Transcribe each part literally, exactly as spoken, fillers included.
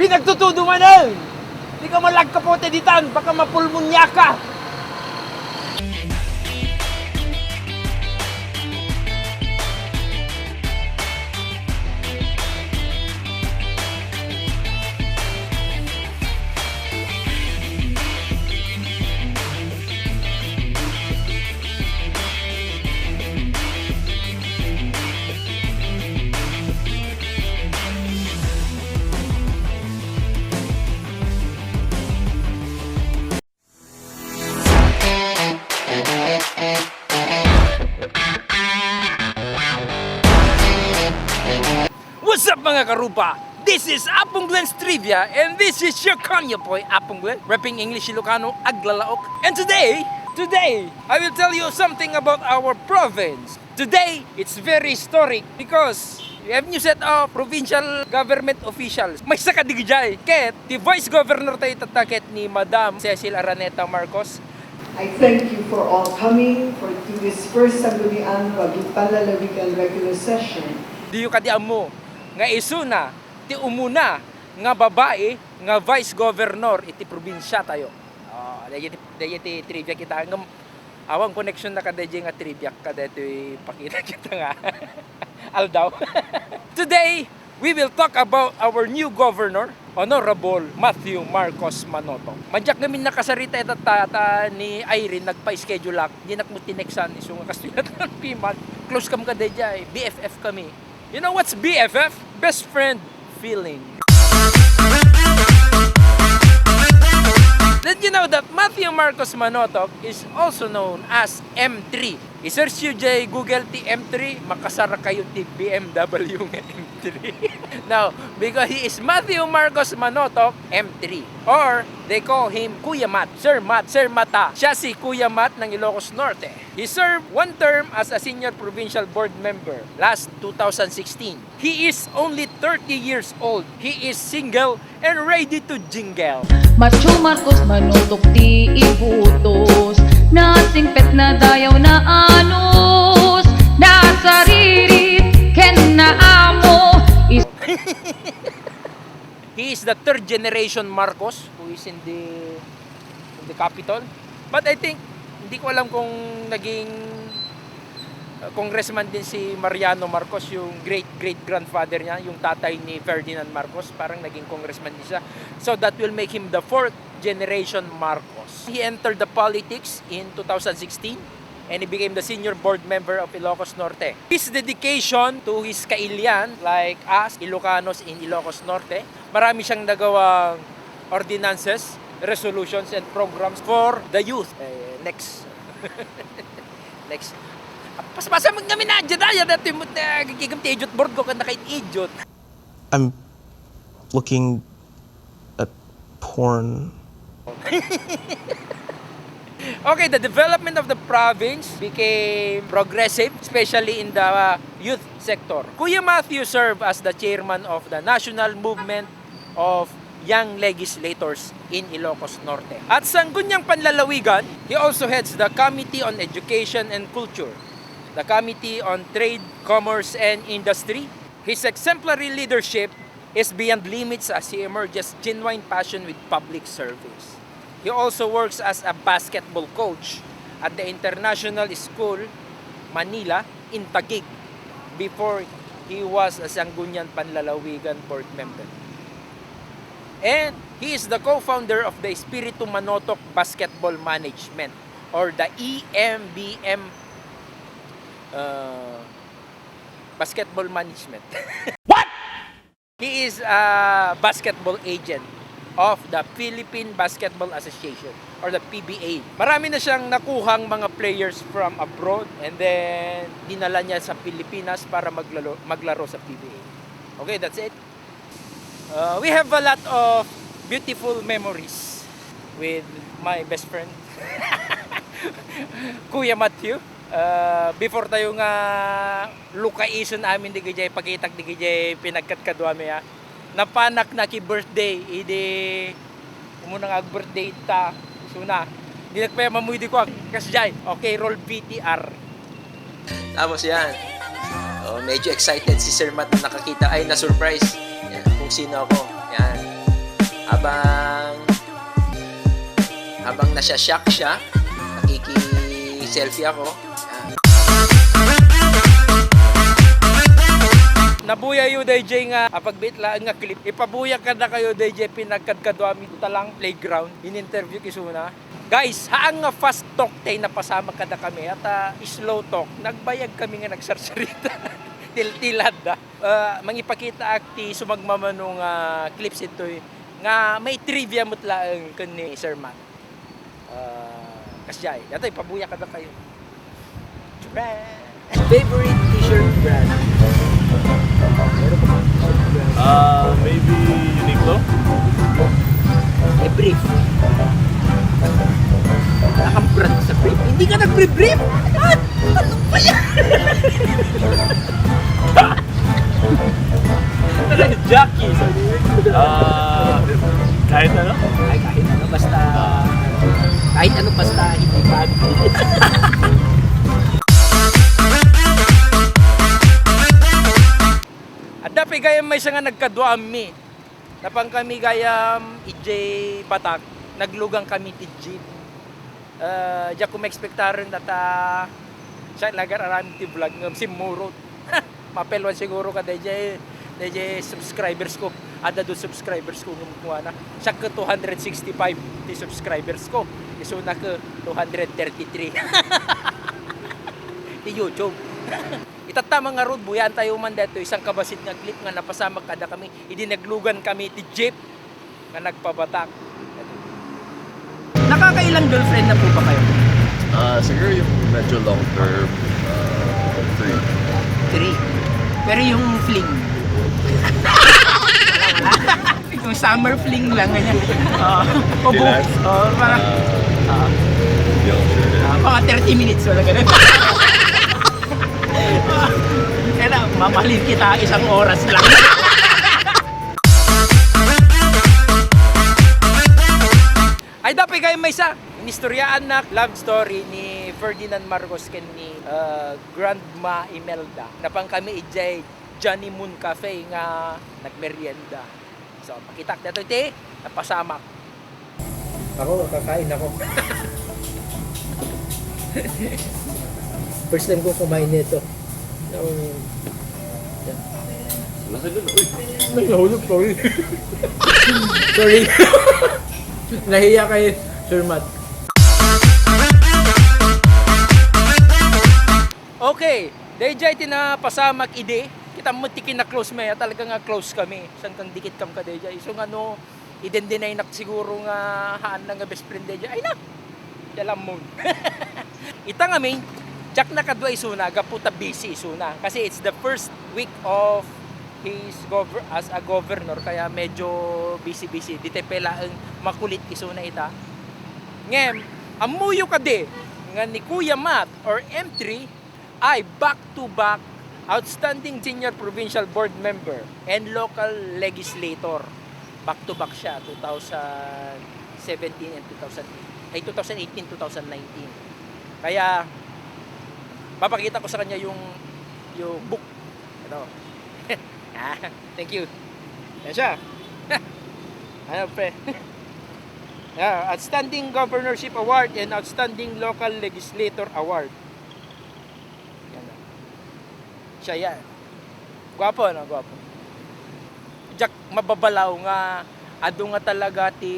Nagtutudo manen! Di ka malagkapote ditan, baka mapulmonya ka! What's up, mga karupa? This is Apong Glen's Trivia, and this is your Kanya Boy, Apong Glenn, repping English Ilocano, Aglalaok. And today, today, I will tell you something about our province. Today, it's very historic because we have new set of provincial government officials. Maysa kadi idiay, ket ti Vice Governor tayo tatta ket ni Madam Cecil Araneta Marcos. I thank you for all coming for to this first Sangguniang Pag-, Panlalawigan regular session. Diyo kadi ammo nga isuna ti umuna nga babai nga Vice Governor iti probinsia tayo. Ah, daydi, daydi ti trivia kita. Ngem, awan connection na kadaydi nga trivia kadaytoy pakita kita nga aldaw. Today, we will talk about our new governor, Honorable Matthew Marcos Manotoc. Madiak ngamin nakasarita ita ta, ta ni Irene, nagpa-schedule ak, dinak mo tineksan, isu nga kastoy nga piman. Close kam kadaydi, B F F kami. You know what's B F F? Best friend feeling. Did you know that Matthew Marcos Manotoc is also known as M three? I-search you jay Google ti M three, makasarakayo ti B M W nga M three. Now, because he is Matthew Marcos Manotoc, M three. Or, they call him Kuya Mat, Sir Mat, Sir Mata. Siya si Kuya Mat ng Ilocos Norte. He served one term as a senior provincial board member last two thousand sixteen. He is only thirty years old. He is single and ready to jingle. Matthew Marcos Manotoc ti ibutos, nasingpet, nadayaw, naanus, nasaririt ken naammo. Is- He is the third generation Marcos who is in the, in the Capitol. But I think, hindi ko alam kung naging, uh, congressman din si Mariano Marcos, yung great-great-grandfather niya, yung tatay ni Ferdinand Marcos, parang naging congressman din siya. So that will make him the fourth generation Marcos. He entered the politics in two thousand sixteen and he became the senior board member of Ilocos Norte. His dedication to his kailian, like us, Ilocanos in Ilocos Norte, marami siyang nagawang ordinances, resolutions, and programs for the youth. Eh, next. Next. Paspasa mo kami na dyan, daya, dati mo, eh, gigim ti idiot board ko, kanda kay idiot. I'm looking at porn. Okay, the development of the province became progressive, especially in the, uh, youth sector. Kuya Matthew served as the chairman of the National Movement of Young Legislators in Ilocos Norte. At Sangguniang Panlalawigan, he also heads the Committee on Education and Culture, the Committee on Trade, Commerce, and Industry. His exemplary leadership is beyond limits as he emerges genuine passion with public service. He also works as a basketball coach at the International School, Manila, in Taguig before he was a Sangguniang Panlalawigan board member. And he is the co-founder of the Espiritu Manotoc Basketball Management or the E M B M, uh, Basketball Management. What? He is a basketball agent of the Philippine Basketball Association or the P B A. Marami na siyang nakuhang mga players from abroad and then dinala niya sa Pilipinas para maglalo-, maglaro sa P B A. Okay, that's it. Uh, we have a lot of beautiful memories with my best friend, Kuya Matthew. Uh, before tayo nga lukaisen amin di gijay, pagitak di gijay pinagkadkaduami, ah. Napanak na ki birthday, idi umuna nga ag-birthday ta, isuna. Di nagpaya mamuy di ko, ah. Kas jay, okay, roll V T R. Tapos yan. Oh, medyo excited si Sir Matt na nakakita. Ay, na-surprise. Yan, kung sino ako. Yan. Habang, habang nasya-shock siya, nakiki-selfie ako. Ah. Nabuya yu, D J, nga apagbiit laeng nga clip. Ipabuya kadakayo, D J, pinagkadkaduami ta lang playground. In-interview isuna. Guys, haan nga fast talk tay napasamak kadakami, at, ah, slow talk. Nagbayag kami nga nagsarsarita. Tiltilad, ah. Ah, mangipakitaak ti sumagmamano nga clips ditoy nga maitrivia met laeng ken ni Sir Matt. Ah, kasdiay. Daytoy, pabuya kadakayo. Favorite t-shirt brand? Meron ka bang t-shirt brand? Ah, maybe Uniqlo? Eh, brief. Wala kang brand sa brief. Hindi ka nagbre-brief? Ah, ano ba yan? Jockey. Ah, kahit ano? Ay, kahit ano, basta, kahit ano, basta hindi bad. Adda pay gayam maysa nga nagkaduami. Napan kami gayam idiay Batac, naglugan kami ti jeep. Ah, diak ko maekspektaren data siak nga agar-aramid ti vlog ngem simmurot. Mapelwan siguro ka daydiay, daydiay subscribers ko. Adda do subscribers ko ngem kuana. Siak ket two hundred sixty-five ti subscribers ko. Isuna ket two hundred thirty-three. Ti YouTube. Itatta man ngarud, buyaantayo man daytoy sangkabasit nga clip nga napasamak kadakami idi naglugan kami ti jeep nga nagpa-Batac. Nakakailang girlfriend na po ba kayo? Ah, siguro yung medyo long term, ah, three. Three. Pero yung fling? Yung summer fling lang, ganyan. Ah, ubo. Relax. Oh, parang, Ah, ah, hindi ako sure. Ah, mga thirty minutes, wala ganun. Kaya na, mamahalin kita, isang oras lang. Ay, dapay kayo maysa. Inistoryaannak love story ni Ferdinand Marcos ken ni, ah, Grandma Imelda. Napan kami idiay Johnny Moon Cafe nga nagmerienda. So, pakitaak daytoy ti napasamak. Ako, kakain ako. First time ko kumain nito. Um, Lasa dun, uy. Ay, nahulog, sorry. Sorry. Nahiya kay Sir Matt. Okay, daydiay ti napasamak idi. Kita mo ti kina-close mi, talaga nga close kami. Saan kang dikit kam ka daydiay. So nga no, idendinaynak siguro nga haan na nga best friend daydiay. Ay na! Ti alam mo. Ita ngamin, diak nakadua isuna, gapu ta busy isuna. Kasi it's the first week of his gover-, as a governor, kaya medyo busy-busy. Dita pay laeng makulit isuna ita. Ngem, ammoyo kadi nga ni Kuya Matt or M three, ay back-to-back outstanding senior provincial board member and local legislator. Back-to-back siya, two thousand seventeen and two thousand eight, ay, two thousand eighteen, two thousand nineteen. Kaya, papakita ko sa kanya yung, yung book. Ito. Ah, thank you. Yan siya. Ano, pre? Yeah, Outstanding Governorship Award and Outstanding Local Legislator Award. Yan na. Siya yan. Gwapo, no? Gwapo. Diak mababalaw nga adu nga talaga ti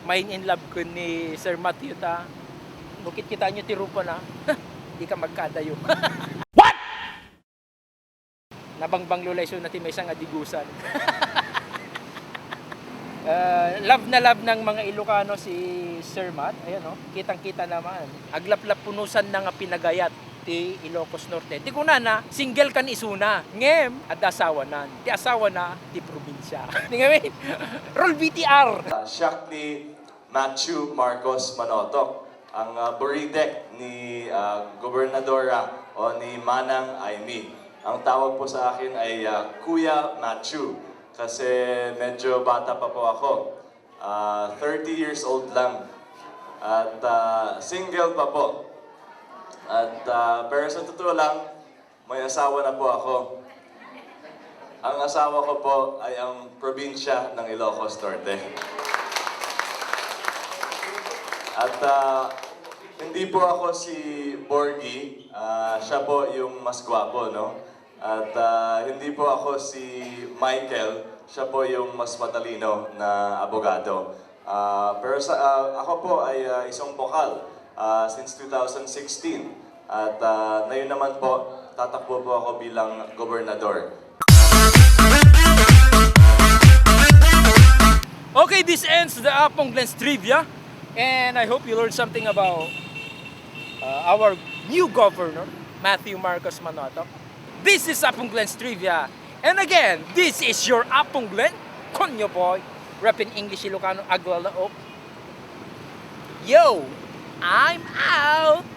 main in love ken ni Sir Matthew ta. No, kitkita nyo ti rupa na. Di ka magkadayo. What? Nabangbanglo la isuna ti maysa nga digusan. Ah, love na love ng mga Ilocano si Sir Matt. Ayan, oh. Kitang-kita naman. Aglaplap punusan na nga pinagayat ti Ilocos Norte. Ti kunana, single kan isuna. Ngem, adda asawanan. Ti asawana, ti probinsya. Di ngamin, roll V T R. Siak ni Matthew Marcos Manotok, ang, ah, buridek ni, ah, Gobernadora o ni Manang Imee. Ang tawag po sa akin ay, ah, Kuya Matthew kasi medyo bata pa po ako. Ah, thirty years old lang. At, ah, single pa po. At, ah, pero sa totoo lang, may asawa na po ako. Ang asawa ko po ay ang probinsya ng Ilocos Norte. At, ah, hindi po ako si Borgie, ah, siya po yung mas gwapo, no? At, ah, hindi po ako si Michael, siya po yung mas matalino na abogado. Ah, pero sa, ah, ako po ay, ah, isang bokal, ah, since two thousand sixteen. At, ah, ngayon naman po, tatakbo po ako bilang gobernador. Okay, this ends the Apong Glen's trivia, and I hope you learned something about, uh, our new governor, Matthew Marcos Manotoc. This is Apong Glen's trivia, and again, this is your Apong Glen, Konyo Boy, repping English Ilocano, Aglalaok. Yo, I'm out!